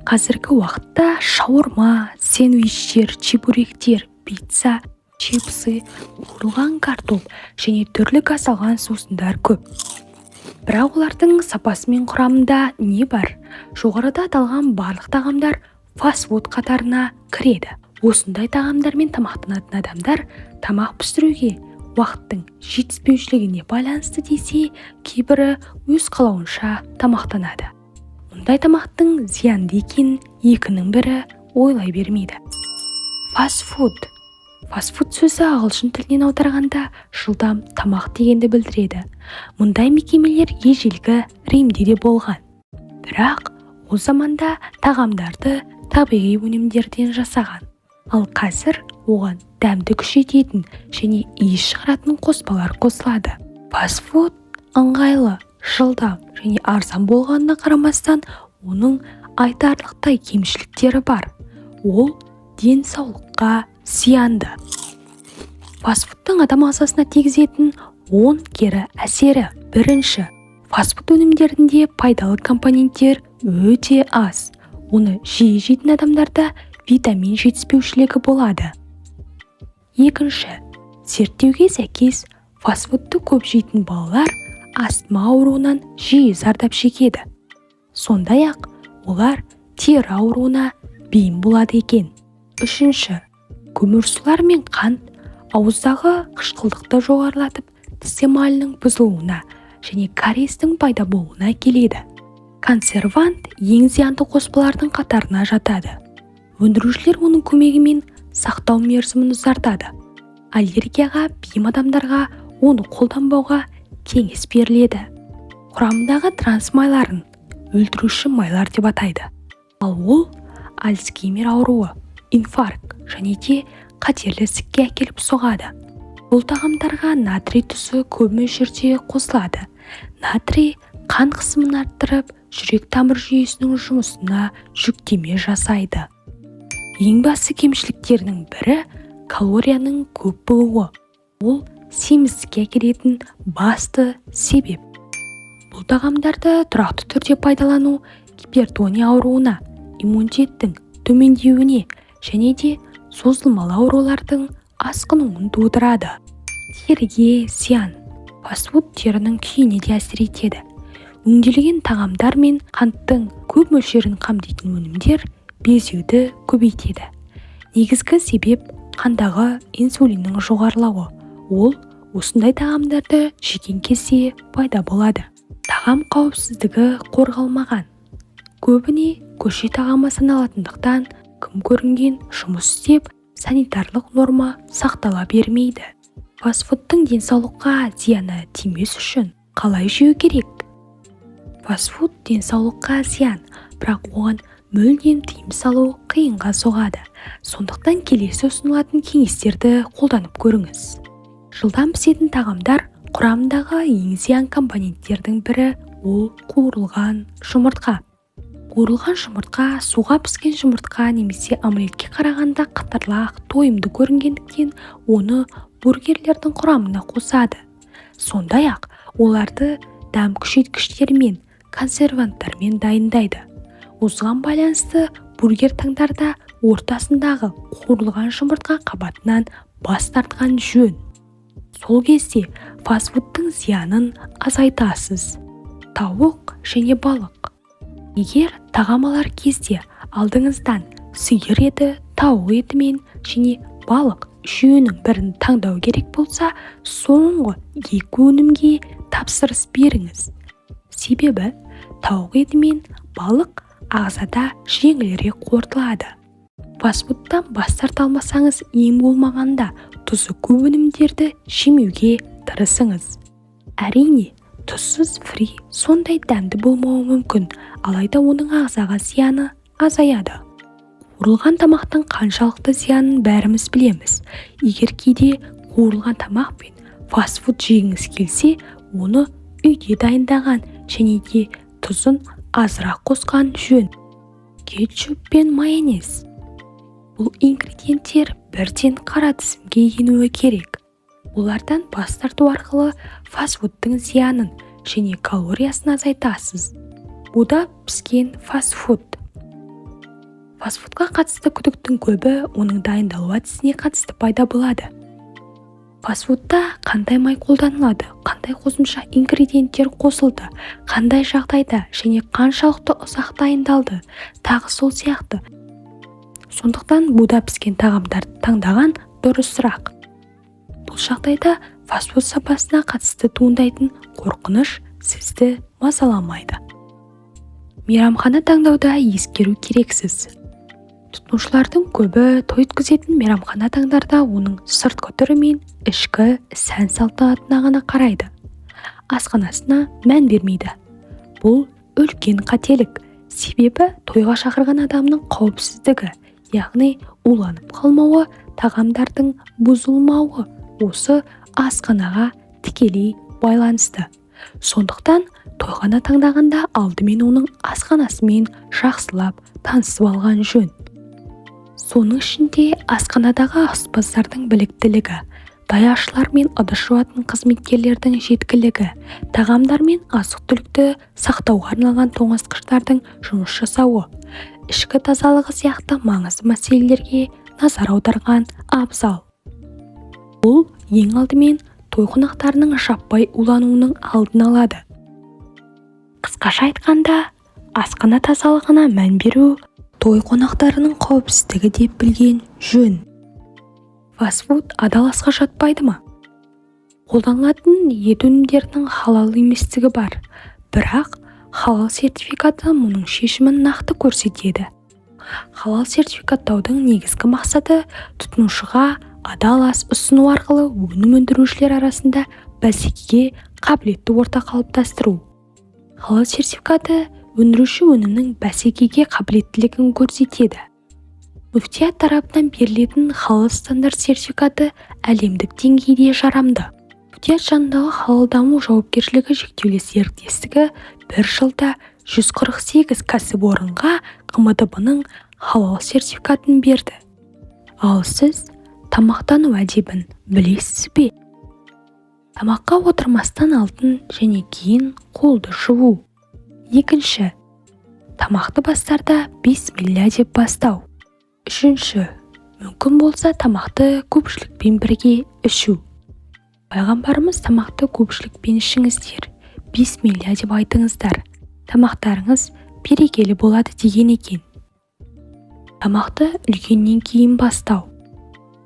Қазіргі уақытта шаурма, сэндвичтер, чебуректер, пицца, чипсы, қуырылған картоп және түрлі газдалған сусындар көп. Бірақ олардың сапасы мен құрамында не бар? Жоғарыда аталған барлық тағамдар фастфуд қатарына кіреді. Осындай тағамдармен тамақтанатын адамдар тамақ пісіруге уақыттың жетіспеушілігіне байланысты десе, кейбірі өз қалауынша тамақтанады. Мұндай тамақтың зиянды екенін екінің бірі ойлай бермейді. Фастфуд. Фастфуд сөзі ағылшын тілінен аударғанда жылдам тамақ дегенді білдіреді. Мұндай мекемелер ежелгі Римде де болған, бірақ ол заманда тағамдарды табиғи өнімдерден жасаған. Ал қазір оған дәмді күшейтетін және иіс шығаратын қоспалар қосылады. Фастфуд ыңғайлы, жылдам және арзан болғанына қарамастан, оның айтарлықтай кемшіліктері бар. Ол денсаулыққа зиянды. Фастфудтың адам ағзасына тигізетін 10 кері әсері. Бірінші, фастфуд өнімдерінде пайдалы компоненттер өте аз. Оны жиі жейтін адамдарда витамин жетіспеушілігі болады. Екінші, зерттеуге сәйкес, фастфудты көп жейтін балалар астма ауруынан жиі зардап шегеді. Сондай-ақ олар тері ауруына бейім болады екен. Үшінші, көмірсулар мен қант ауыздағы қышқылдықты жоғарылатып, тіс эмалінің бұзылуына және кариестің пайда болуына әкеледі. Консервант ең зиянды қоспалардың қатарына жатады. Өндірушілер оның көмегімен сақтау мерзімін ұзартады. Аллергияға бейім адамдарға оны қолданбауға кеңес беріледі. Құрамындағы транс майларын өлтіруші майлар деп атайды. Ал ол Альцгеймер ауруы, инфаркт және де қатерлі ісікке әкеліп соғады. Бұл тағамдарға натрий тұзы көп мөлшерде қосылады. Натрий қан қысымын арттырып, жүрек тамыр жүйесінің жұмысына жүктеме жасайды. Ең басты кемшіліктерінің бірі – калорияның көп болуы. Ол семіздікке әкелетін басты себеп. Бұл тағамдарды тұрақты түрде пайдалану гипертония ауруына, иммунитеттің төмендеуіне және де созылмалы аурулардың асқынуын тудырады. Теріге зиян. Фастфуд терінің күйіне де әсер етеді. Өңделген тағамдар мен қанттың көп мөлшерін қамтитын өнімдер безеуді көбейтеді. Негізгі себеп – қандағы инсулиннің жоғарылауы. Ол осындай тағамдарды жеген кезде пайда болады. Тағам қауіпсіздігі қорғалмаған. Көбіне көше тағамы саналатындықтан, кім көрінген жұмыс істеп, санитарлық норма сақтала бермейді. Фастфудтың денсаулыққа зияны тимес үшін қалай жеу керек? Фастфуд денсаулыққа зиян, бірақ оған мүлдем тыйым салу қиынға соғады. Сондықтан келесі ұсынылатын кеңестерді қолданып көріңіз. Жылдам пісетін тағамдар құрамындағы ең зиян компоненттердің бірі – ол қуырылған жұмыртқа. Қуырылған жұмыртқа суға піскен жұмыртқа немесе омлетке қарағанда қытырлақ, тойымды көрінгендіктен, оны бургерлердің құрамына қосады. Сондай-ақ оларды дәм күшейткіштермен, консерванттармен дайындайды. Осыған байланысты бургер таңдарда ортасындағы қуырылған жұмыртқа қабатынан бас тартқан жөн. Сол кезде фастфудтың зиянын азайтасыз. Тауық және балық. Егер тағам алар кезде алдыңыздан сиыр еті, тауық еті мен және балық, үшеуінің бірін таңдау керек болса, соңғы екі өнімге тапсырыс беріңіз. Себебі тауық еті мен балық ағзада жеңілірек қорытылады. Фастфудтан бас тарта алмасаңыз, ең болмағанда тұзы көп өнімдерді жемеуге тырысыңыз. Әрине, тұзсыз фри сондай дәмді болмауы мүмкін, алайда оның ағзаға зияны азаяды. Қуырылған тамақтың қаншалықты зиянын бәріміз білеміз. Егер кейде қуырылған тамақ пен фастфуд жегіңіз келсе, оны үйде дайындаған және де тұзын азырақ қосқан жөн. Кетчуп пен майонез. Бұл ингредиенттер бірден қара тізімге енуі керек. Олардан бас тарту арқылы фастфудтың зиянын және калориясын азайтасыз. Буда піскен фастфуд. Фастфудқа қатысты күдіктің көбі оның дайындалу әдісіне қатысты пайда болады. Фастфудта қандай май қолданылады, қандай қосымша ингредиенттер қосылды, қандай жағдайда және қаншалықты ұзақ дайындалды, тағы сол сияқты. Сондықтан буда піскен тағамдарды таңдаған дұрысырақ. Бұл жағдайда фастфуд сапасына қатысты туындайтын қорқыныш сізді мазаламайды. Мейрамхана таңдауда ескеру керексіз. Тұтынушылардың көбі той өткізетін мейрамхана таңдарда оның сыртқы түрі мен ішкі сән-салтанатына ғана қарайды. Асханасына мән бермейді. Бұл үлкен қателік. Себебі тойға шақырған адамның қауіпсіздігі, яғни уланып қалмауы, тағамдардың бұзылмауы осы асханаға тікелей байланысты. Сондықтан тойхана таңдағанда алдымен оның асханасымен жақсылап танысып алған жөн. Соның ішінде асханадағы аспаздардың біліктілігі, даяшылар мен ыдыс жуатын қызметкерлердің жеткілігі, тағамдар мен азық-түлікті сақтауға арналған тоңазытқыштардың жұмыс жасауы, ішкі тазалығы сияқты маңызды мәселелерге назар аударған абзал. Бұл ең алдымен той қонақтарының жаппай улануының алдын алады. Қысқаша айтқанда, асхана тазалығына мән беру той қонақтарының қауіпсіздігі деп білген жөн. Фастфуд адал асқа жатпайды ма? Қолданылатын ет өнімдерінің халал еместігі бар, бірақ халал сертификаты мұның шешімін нақты көрсетеді. Халал сертификаттаудың негізгі мақсаты тұтынушыға адал ас ұсыну арқылы өнім өндірушілер арасында бәсекеге қабілетті орта қалыптастыру. Халал сертификаты өндіруші өнімнің бәсекеге қабілеттілігін көрсетеді. Мүфтият тарапынан берілетін халал стандарт сертификаты әлемдік деңгейде жарамды. Мүфтият жанындағы Халал даму жауапкершілігі шектеулі серіктестігі бір жылда 148 кәсіпорынға ҚМДБ-ның халал сертификатын берді. Ал сіз тамақтану әдебін білесіз бе? Тамаққа отырмастан алдын және кейін қолды жуу. Екінші, тамақты бастарда бисмилля деп бастау. Үшінші, мүмкін болса тамақты көпшілікпен бірге ішу. Пайғамбарымыз тамақты көпшілікпен ішіңіздер, бисмилля деп айтыңыздар, тамақтарыңыз берекелі болады деген екен. Тамақты үлкеннен кейін бастау.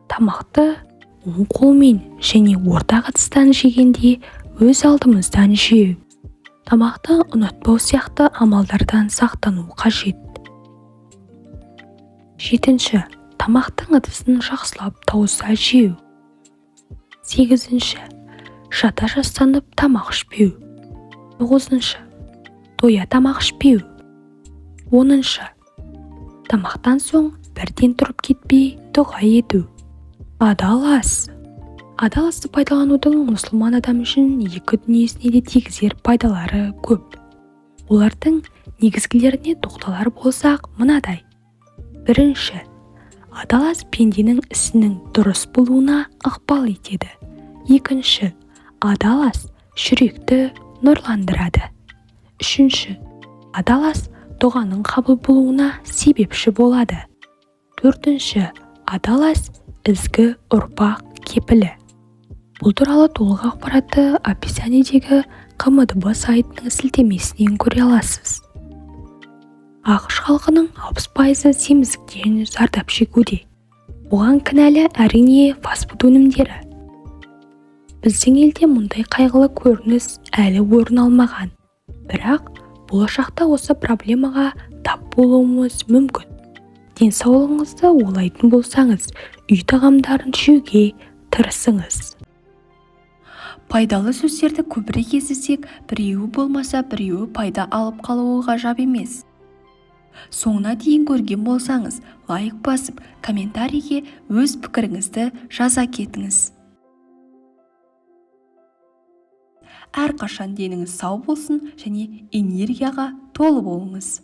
Тамақты оң қолмен және ортақ ыдыстан жегенде өз алдымыздан жеу. Тамақты ұнатпау сияқты амалдардан сақтану қажет. Жетінші, тамақтың ыдысын жақсылап тауыса жеу. Сегізінші, жата жастанып тамақ ішпеу. Тоғызыншы, тоя тамақ ішпеу. Оныншы, тамақтан соң бірден тұрып кетпей дұға ету. Адал ас. Адал асты пайдаланудың мұсылман адам үшін екі дүниесіне де тигізер пайдалары көп. Олардың негізгілеріне тоқталар болсақ мынадай. Бірінші, адал ас пенденің ісінің дұрыс болуына ықпал етеді. Екінші, адал ас жүректі нұрландырады. Үшінші, адал ас дұғаның қабыл болуына себепші болады. Төртінші, адал ас ізгі ұрпақ кепілі. Бұл туралы толық ақпаратты описаниедегі ҚМДБ сайтының сілтемесінен көре аласыз. АҚШ халқының 60%-ы семіздіктен зардап шегуде. Оған кінәлі әрине фастфуд өнімдері. Біздің елде мұндай қайғылы көрініс әлі орын алмаған. Бірақ болашақта осы проблемаға тап болуымыз мүмкін. Денсаулығыңызды ойлайтын болсаңыз, үй тағамдарын жеуге тырысыңыз. Пайдалы сөздерді көбірек естісек, біреуі болмаса біреуі пайда алып қалуы ғажап емес. Соңына дейін көрген болсаңыз, лайк басып, комментарийге өз пікіріңізді жаза кетіңіз. Әрқашан деніңіз сау болсын және энергияға толы болыңыз.